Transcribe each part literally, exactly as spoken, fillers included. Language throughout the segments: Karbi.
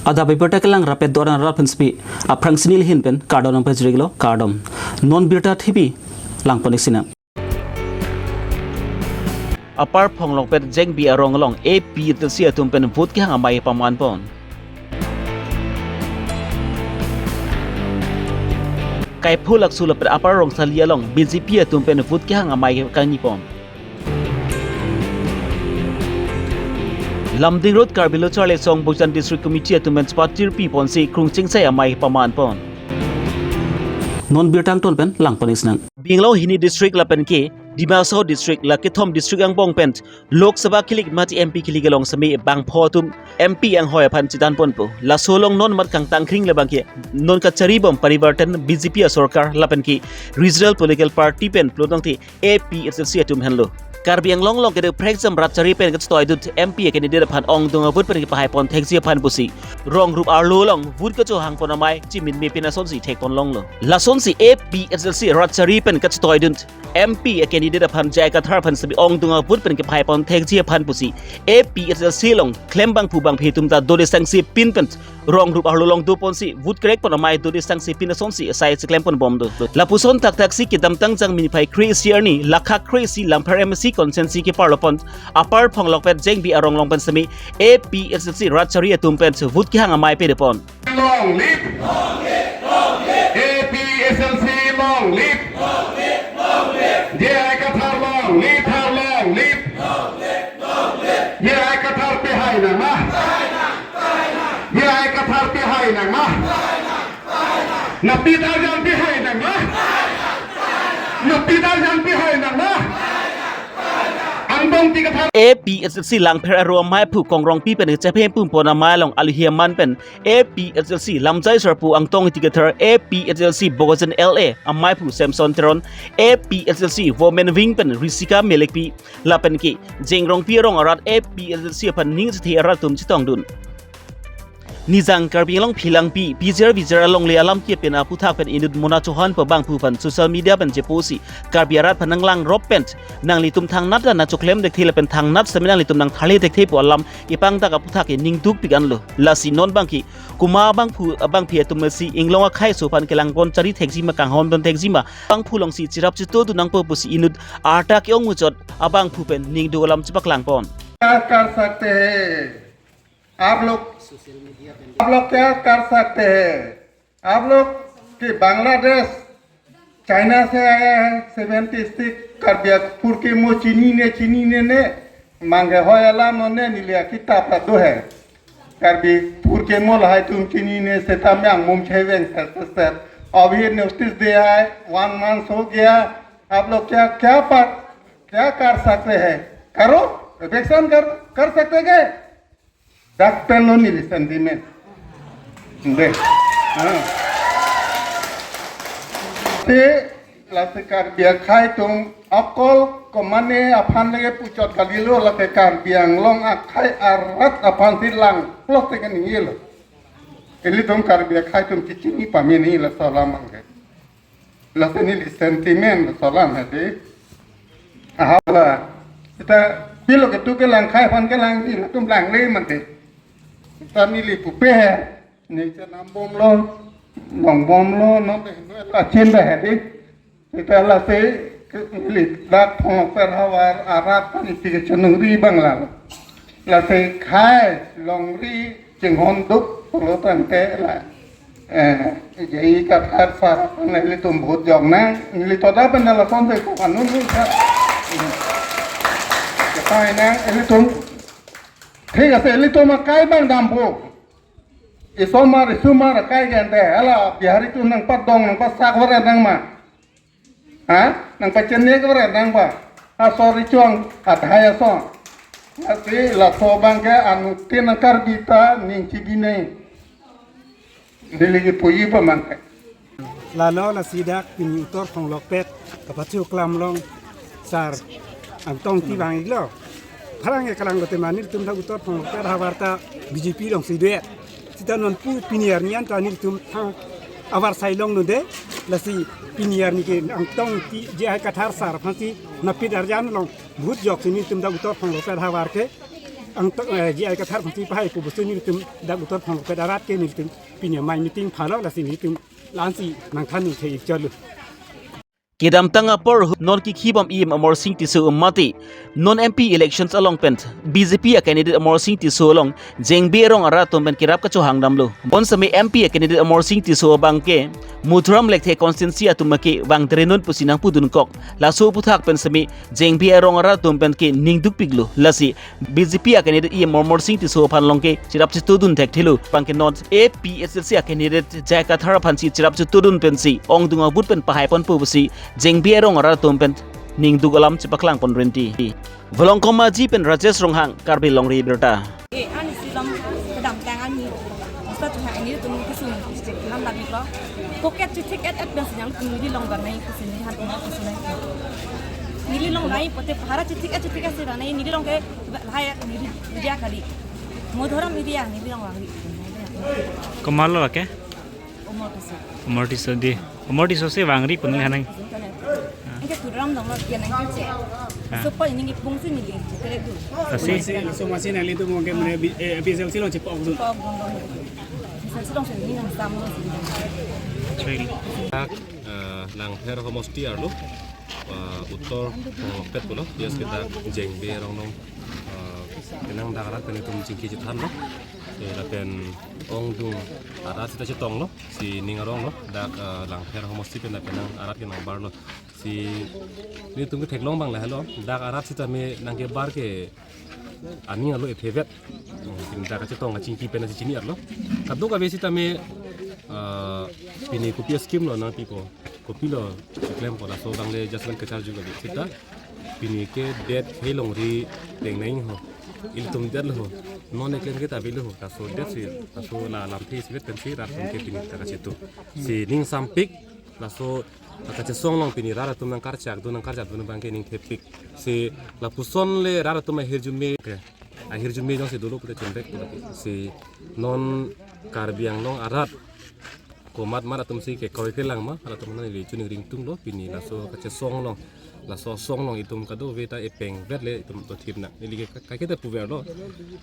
Adap abirta kelang rapet doran rat pensepi aphrang si neli ahin pen kardom nangpajirlo, kardom. Non birta thipi langpon-ik sinang. Upper Phonglokpet Jengbi arong along A P H L C atum pen vote kehang amei pamanpon. Kaiphu Laksu lapen Upper Rongsali along B J P atum pen vote kehang amei kangnipon. Lumding Road Karbi Lo Charli Asong Bokajan District Committee atum pen chepatiri ponsi krungching sai amei pamanpon. Non birta angton pen langpon-ik sinang. Karbi Anglong hini district lapen ke Dima Hasao district la kethom district angbong pen Lok Sabha kilik mati M P kilik along semi bangpho atum M P anghoi aphan chidanponpo. Laso along non mat kangtangkring labang ke non kacharibom parivartan B J P asorkar lapen ke regional political party pen plotong ti A P H L C atum henlo. Karbi Anglong along kedo prekjam rat chari pen kachetoidun M P a candidate aphan ongdung a-vote pen kepahaipon thekji aphan pusi rong rup arlo along vote kachohangpon amei chiminme pen asonsi thekpon longlo. Lasonsi A P H L C rat chari pen kachetoidun M P a candidate aphan J I Kathar aphan semi ongdung a-vote pen kepahaipon thekji aphan pusi A P H L C along klem bangphu bangphi atum ta dode sangse pin pen rong rup arlo along doponsi vote kerekpon amei dode sangse pin asonsi asai chiklemponbomdo. Lapuson thakthak si kedamtang Jangmi niphai kre-isi arni lakha kre-isi Langpher M A C constituency keparlopon Upper Phonglokpet Jengbi arong along pen semi A P H L C rat chari atum pen vote kehang amei pedepon. Long live! A P H L C long live! J I Kathar long live! Kathar long live! J I Kathar pehai nangma! J I Kathar pehai nangma! Napit arjan pehai nangma! Napit arjan pehai nangma! Angbong ti Kathar. A P H L C Langpher aro ameiphu Kong Rongpi pen chephe pumpon amei along aluhi aman pen A P H L C Lamjai Sarpo Angtong Ingti Kathar, A P H L C Bokajan L A ameiphu Samson Teron, A P H L C Women Wing pen Risika Melekpi lapen ke Jengrongpi arong arat A P H L C aphan ning chethe arat atum chetongdun. Nijang Karbi Anglong Philangpi P J R V J R alongle alam ke pen aputhak pen inut Mona Chauhan pu bangphu aphan social media pen cheposi Karbi arat aphan nanglangrop pen nanglitum thangnat nangchoklem thekthe lapen thangnat semi nanglitum nangtharle thekthe pu alam kepangdak aputhak ke ningdukpik anlo. Lasi non bangke komat bangphu bangphi atum si inglong akhei aso aphan kelangpon chari thekji ma kanghonpon thekji ma bangphu alongsi cherap chetodun nangpo pusi inut arta ke-ong muchot abangphu pen ningduk alam chepaklangpon. क्या कर सकते हैं आप लोग? आप लोग क्या कर सकते हैं? आप लोग कि बांग्लादेश चाइना से आया है, सेवेंटी सिक्स करबियापुर के मो चीनी ने, चीनी ने ने मांगे हो या ला नो ने नीलिया किताब का दो है। करबीपुर के मो ला है तुम चीनी ने से तम यांग मुम छे वेंग सर सर सर। अब ये नोटिस दिया है, वन मंथ हो गया। आप लोग क्या, क्या पर, क्या कर सकते हैं? करो, इविक्शन कर, कर सकते हैं क्या? Dak pen lo neli sentiment. Dei. Ha. Te lasi Karbi akhei atum akol komane aphan lake puchot kalilo, lake Karbi Anglong akhei arat aphan si langplot te kaningilo. Ilitum Karbi akhei atum kechini pame neli laso alam abangke. Laso neli sentiment laso alam hedi. Aha la. Seta pilo ketu kelang akhei aphan kelang, ilitum langle mate. Seta neli pupe he. Ne chenam bomlo, nong bomlo, non te la chin da hedi. Seta lasi ke neli dak Phonglokpet havar arat aphan isi kechenongri abang la. Lasi akhei longri chinghon duk pulo tangte la. Eh, J I Kathar sar aphan ilitum vote joknang, neli toda pen la son se ko anun ni sa. Kepai nang ilitum. Thik ase, ilitum akai abang dampo. Isomar, isomar akai gente. Hala Bihari atum nangpadong, nangpasak vare nangma. Ha? Nangpachenek vare nangma. Asor ichong, athai aso. Lasi laso abangke anuttin nang Karbi ta ning chibinei. Neli kipuji abangke. Lalo lasi dak pini utor Phonglokpet kapachu klam along sar Angtong Ingti vang-iklo. Pherangke kelang lote ma nelitum dak utor Phonglokpet havar ta B J P alongsi do-et. Seta nonpu pini arni an ta nelitum thang avarsai longdunde. Lasi pini arni ke Angtong Ingti J I Kathar sar aphansi napit arjan along vote joksi nelitum dak utor Phonglokpet havar ke Ang tak, eh, G I Kathar aphansi pahai pu pusi nelitum dak Uttar Phangpet arat ke nelitum pini amei meeting phalo, lasi nelitum la-ansi nangthan ningthe ikchalo. Kedamtang apor non kikhibom E M Amarsing Tisso mate non M P elections along pen B J P a candidate Amarsing Tisso along Jengbe arong arat atum pen kerap kachohang damlo. Bonsitame M P a candidate Amarsing Tisso abang ke Madhuram Lekthe constituency atum ke vangtrenun pusi nangpudunkok. Laso aphuthak pen sitame Jengbe arong arat atum pen ke ningdukpiklo. Lasi B J P a candidate E M Amarsing Tisso aphan along ke cherap chetudun thekthelo. Abang ke non A P H L C a candidate J I Kathar aphansi cherap chetudun pensi ongdung abut pen pahai ponpo pusi Jengbe arong arat atum pen ningduk alam chepaklang pon rinti. Volongkom Aji pen Rajesh Ronghang, Karbi Longri Abirta. Eh, ani si lam kedamtang ani. Masa tu ha ini tu mungkin sung lam lagi ko. Pocket tu ticket at dan sinyal tu neli long kan nai, tu sini han tu nai. Neli long nai, pote pahara tu ticket, tu ticket si nai, neli long ke lahai neli dia kali. Madhuram media neli long wangri. Komatlo ke? Umar Tisso. Umar Tisso di. Umar Tisso si wangri pun neli hanang. Angke turam dong lo kian angke che. Ah. So pa ini ngi pung si neli, tere du. Asi? Masi, so masi nanglitum mungkin mene bi-, eh, B J L C along chepok dun. Pok dong dong. Bisa si dong sini nang sam lo sini. Choi. Dak, eh, Langpher homosti arlo, eh, Uttar Phangpet pulo, yes kita Jengbe arong nong, eh, kenang dak arat pen itum chingki chethanlo. Eh, lapen ongdung arat sita chetonglo, si ning aronglo, dak, eh, Langpher homosti pen dak kenang arat kenang barlo. Si nelitum ketheklong abang lahelo, dak arat sitame nangkebar ke aning arlo ephevet. Hmm, pini dak kachetong kachingki pen si chini arlo. Kadokave sitame, ah, pini kopi scheme lo nangpipo, kopilo klempo, laso abang le just nang kacharju kali. Sita pini ke det khei longri tengneng ho. Ilitum detlo ho. Non eklem ke ta avelo ho. Laso det si, laso la lamthe isivet pensi rat atum ke pini ta kachetu. Si ning sampik, laso kachesong along pini rat atum nangkarchak dun, nangkarchak dun abang ke ning thepik. Si lapuson le rat atum ahirjume ke. Ahirjume jongsi dolo pute chunbek pute. Si non Karbi Anglong arat komat mat atum si kekroi kelang ma, rat atum nangli chuning ringtunglo pini laso kachesong along. Laso asong along itum kadokave ta epeng vet le itum to thip nang. Neli ke ka-, kaiketa puverlo.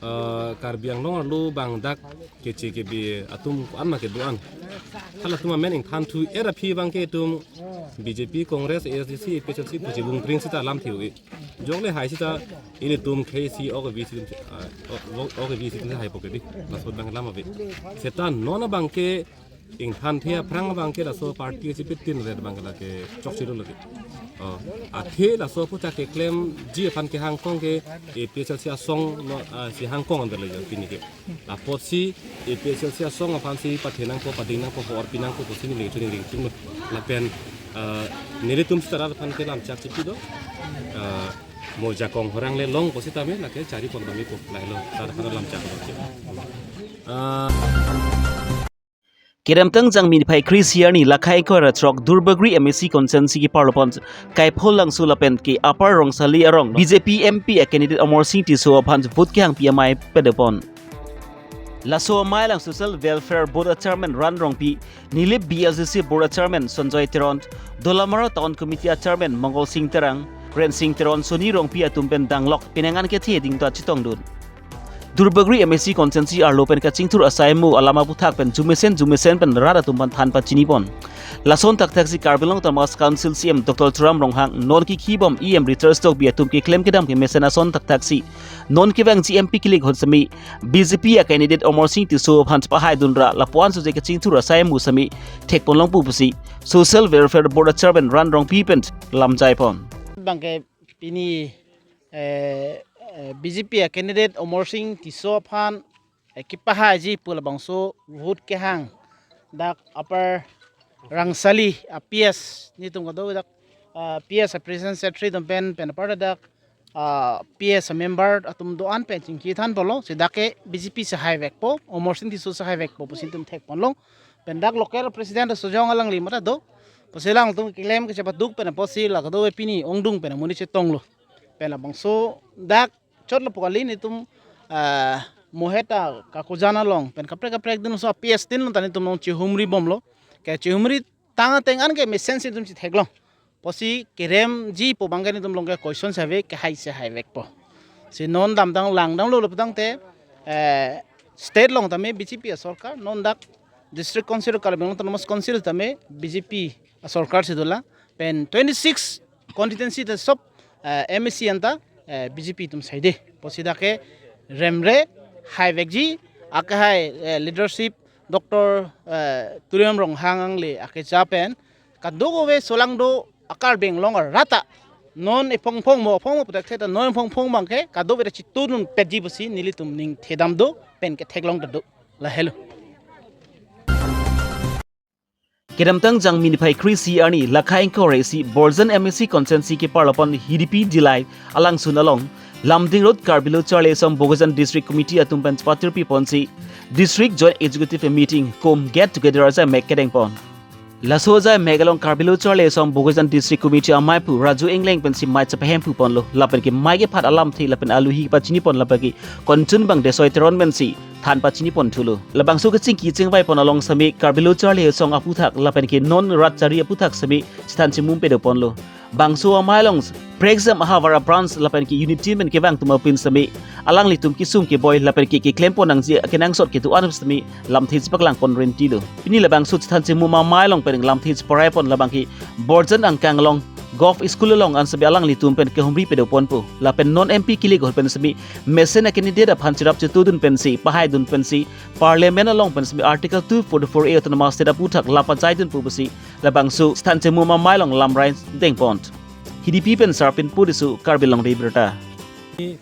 Eh, Karbi Anglong arlo abang dak keche kebe atum ko-an ma kedo-an. Halatum amen ingthanthu er aphi abang ke itum B J P, Congress, A S D C, A P H L C, puji bung pring sita lam thiu e. Jok le hai sita ilitum khei si ok vi si, ah, ok, ok vi si hai poke di. Laso abang lam ave. Seta non abang ke ingthanthe aphrang abang ke laso party si pitin red abang ke lake chokche lo lake. Oh, athe laso aphuthak keklemji aphan kehangkong ke A P H L C asong lo, ah, si hangkong under le jo pini ke. Apotsi A P H L C asong aphansi pathenangpo, padingnangpo, orpinangpo pusi neli chuning ringtunglo. Lapen, ah, nelitum sitara aphan ke lamchak chipi do. Ah, mo jakong horang le long pusitame lake chari pon tame ko lahelo. Sitara aphan lamchak lo. Ah. Kedamtang Jangmi niphai kre-isi arni lakhai ko ra throk Duarbagori M A C constituency keparlo pon Kaiphol Langso lapen ke Upper Rangsali arong B J P M P a candidate Amarsing Tisso aphan vote kehangpi amei padopon. Laso amei along Social Welfare Board a Chairman Ran Rongpi, Nilip B L C C Board a Chairman Sanjoy Teron, Dolamara Town Committee a Chairman Mongol Sing Terang, Rensing Teron, Soni Rongpi atum pen danglok penang an kethe dingta chetongdun. Duarbagori M A C constituency arlo pen kachingthur asai mu alam aphuthak pen jumesen jumesen pen rat atum aphan than pachini pon. Lason thakthak si Karbi Anglong Autonomous Council C E M Doctor Tuliram Ronghang, non kikhibom E M Richard Tokbi atum keklem kedam kemesen ason thakthak si non kevangji M P kilik hon sitame B J P a candidate Amarsing Tisso aphan pahai dunra lapuan suje kachingthur asai mu sitame thekpon longpo pusi Social Welfare Board a Chairman Ran Rongpi pen lamjai pon. Abang ke pini, eh, eh, B J P a candidate Amarsing Tisso aphan, eh, kepahaiji pu labangso vote kehang dak Upper Rangsali a P S netum kado dak, ah, P S a President Secretary atum pen pen apar dak, ah, P S a member atum do-an pen chingki than ponlo, si dak ke B J P si haivekpo, Amarsing Tisso si haivekpo pusi netum thekponlo. Pen dak local president Sojong alangli mata do. Pusi alangtum keklem kechepaduk pen apotsi la kado pini ongdung pen amonit chetonglo. Pen labangso dak chotlo pu kali netum, ah, Moheta Kakojan along pen kaprek kaprek dun so P S tin lo ta netum along chihumri bomlo. Ke chihumri tang ateng an ke mesen si netum chetheklong. Pusi keremji pu abang ke netum along ke question si ave, kehai si haivekpo. Si non damtang langdamlo lapu tangte, eh, state along tame B J P asorkar, non dak District Council Karbi Anglong Autonomous Council tame B J P asorkar si dolang. Pen twenty-six constituency ta sob, eh, M A C anta, eh, B J P atum saide. Pusi dak ke remre, haivekji, akehai, eh, leadership Doctor, eh, Tuliram Ronghang angle akecha pen kadokave solangdo a-Karbi Anglong arat ta non ephongphong mo phongmo putak theta non ephongphong abangke kadokave ta chitudun petji pusi nelitum ning thedam do pen ketheklong ta do. Lahelo. Kedamtang Jangmi niphai kre-isi arni lakha ingkoi ra isi Borjan M A C constituency keparlo pon Hidipi Dillai alangsun along Lumding Road Karbi Lo Charli Asong Bokajan District Committee atum pen patirpi ponsi District Joint Executive Meeting cum get together ajai mek kedeng pon. Laso ajai mek along Karbi Lo Charli Asong Bokajan District Committee amaipu Raju Engleng pensi mei chepahemphu ponlo. Lapen ke mei kephat alamthe lapen aluhi pachini pon lapen ke konchun bang Desoi Teron pensi than pachini pon thulo. Labangso kechingki chingvai pon along sitame Karbi Lo Charli Asong aputhak lapen ke non rat chari aputhak sitame chethan chimum pedo ponlo. Bangso amei along prekjam ahavar a-branch lapen ke unit team pen kevang atum apin sitame alanglitum kesung keboi lapen ke keklem pon nangji kenangsot kedo-an sitame lamthe chepaklang pon renti lo. Pini labangso chethan chimum amei along pen lamthe cheparai pon labang ke Borjan angkang along Govt School along an sitame alanglitum pen kehumri pedo ponpo. Lapen non M P kilik ahut pen sitame mesen a-candidate aphan cherap chetudun pensi, pahaidun pensi, Parliament along pen sitame Article two forty-four A Autonomous State aputhak la pachaidunpo pusi labangso chethan chimum amei along lamrai deng pon. Hidipi pen Sarpin Purisu, Karbi Anglong Day Birta. Eh,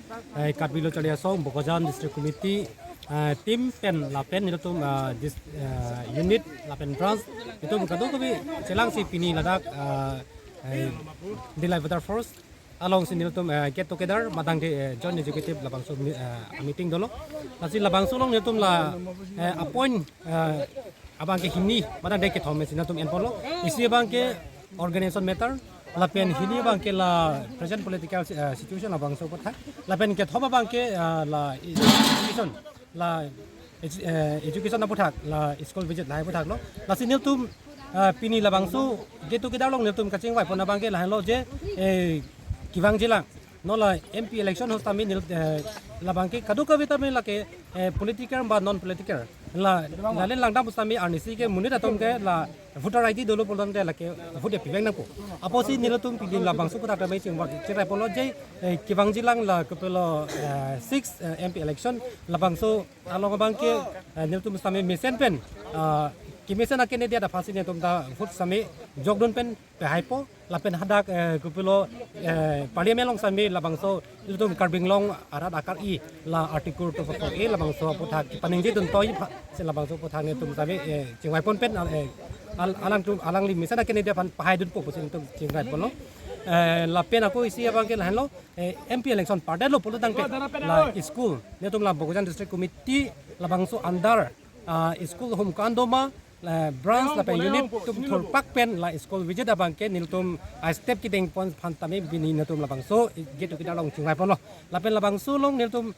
Karbi Lo Charli Asong Bokajan District Committee, eh, team pen lapen nelitum, eh, dis-, eh, unit lapen branch nelitum kadokave chelangsi pini ladak, eh, eh, Dillai Water Force alongsi nelitum, eh, get together madang de, eh, Joint Executive labangso mi-, eh, meeting dolo. Lasi labangso along nelitum la, eh, a-point, eh, abangke hini madang de kethom si nelitum en ponlo. Isi abangke organization matter, lapen hini abangke la present political, eh, situation labangso aputhak, lapen kethom abangke, eh, la education, la edu-, eh, education aputhak, la school visit lahai aputhak lo. Lasi nelitum, eh, pini labangso get together along nelitum kachingvai pon abangke lahenlo je, eh, kevangjilang non la M P election ahut sitame neli, eh, labangke kadokave tame lake, eh, political ba non political, la, lalen langdam sitame arnisi ke monit atum ke la voter I D dolo pulo tangte lake vote pivek nangpo. Apotsi nelitum pini labangso aputhak tame chingvai cherai ponlo je, eh, kevangjilang la kopilo, eh, six, eh, M P election labangso along abangke, eh, nelitum sitame mesen pen, ah, kemesen a-candidate aphansi nelitum ta vote sitame jokdun pen pahaipo lapen hadak, eh, kopilo, eh, Parliament along sitame labangso nelitum Karbi Anglong arat akar-i la Article two forty-four A labangso aputhak paningjedun toi aphansi labangso aputhak nelitum sitame, eh, chingvai pon pen, eh, al-, alangtum alangli mesen a-candidate aphan pahaidunpo pusi nelitum chingvai ponlo. Eh, lapen ako isi abangke lahenlo, eh, M P election pardet lo pulo tangte la school nelitum la Bokajan District Committee labangso under, ah, school hum kandoma, la branch lapen unit atum thurpak pen la school visit abangke nelitum a-step kedeng pon aphan tame pini nelitum labangso get together along chingvai ponlo. Lapen labangso along nelitum,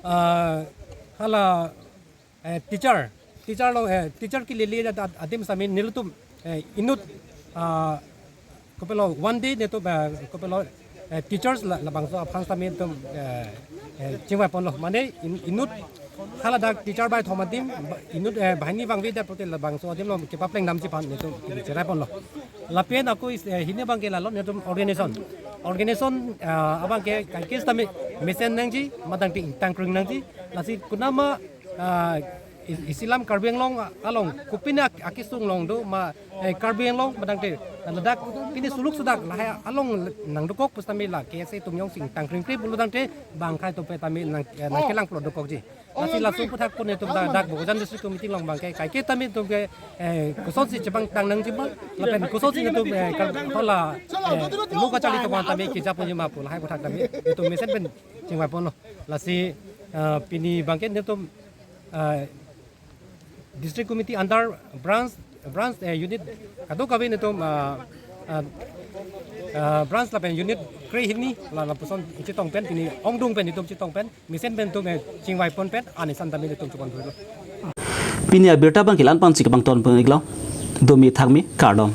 ah, hala, eh, teacher, teacher along, eh, teacher kelele ad-, ad-, adim sitame nelitum, eh, inut, ah, kopilo one day nelitum, eh, kopilo, eh, teachers la, labangso aphan sitame nelitum, eh, eh, chingvai ponlo. Mane in-, inut haladak teacher baithom adim, ba-, inut, eh, banghini bangve det pulote labangso adim along kepapleng damji aphan nelitum cherai ponlo. Lapen ako is-, eh, hini abangke lalo nelitum organization. Organization, eh, abangke kaike sitame mesen nangji, madang te ingtang kring nangji. Lasi konatma, ah, i-, isi alam Karbi Anglong along kopine ak-, akesung along do ma, eh, Karbi Anglong madang te ladak pine suluk sudak lahai along nangdokok pusitame la K S A atum jongsi ingtang kring kre pulo tangte bang akhai atum pen tame nang, eh, nangkelang pulo dokokji. Lasi laso aputhak pon nelitum dak, dak Bokajan District Committee along abangke kaike tame nelitum ke, eh, kosonsi chepangtang nangji ma lapen kosonsi nelitum, eh, kal-, hala, eh, lo kacharli atum aphan tame keja ponji ma pu lahai aputhak tame nelitum mesen pen chingvai ponlo. Lasi, eh, pini abangke nelitum, eh, District Committee under branch, branch, eh, unit kadokave nelitum, ah, ah, ah, branch lapen unit kre-hini la lapuson chetong pen pini ongdung pen nelitum chetong pen mesen pen nelitum, eh, chingvai pon pen anesan tame nelitum chepon thulo. Pini abirta abangke la-an pensi kebang ton pon-iklo. Domi thakmi kardom.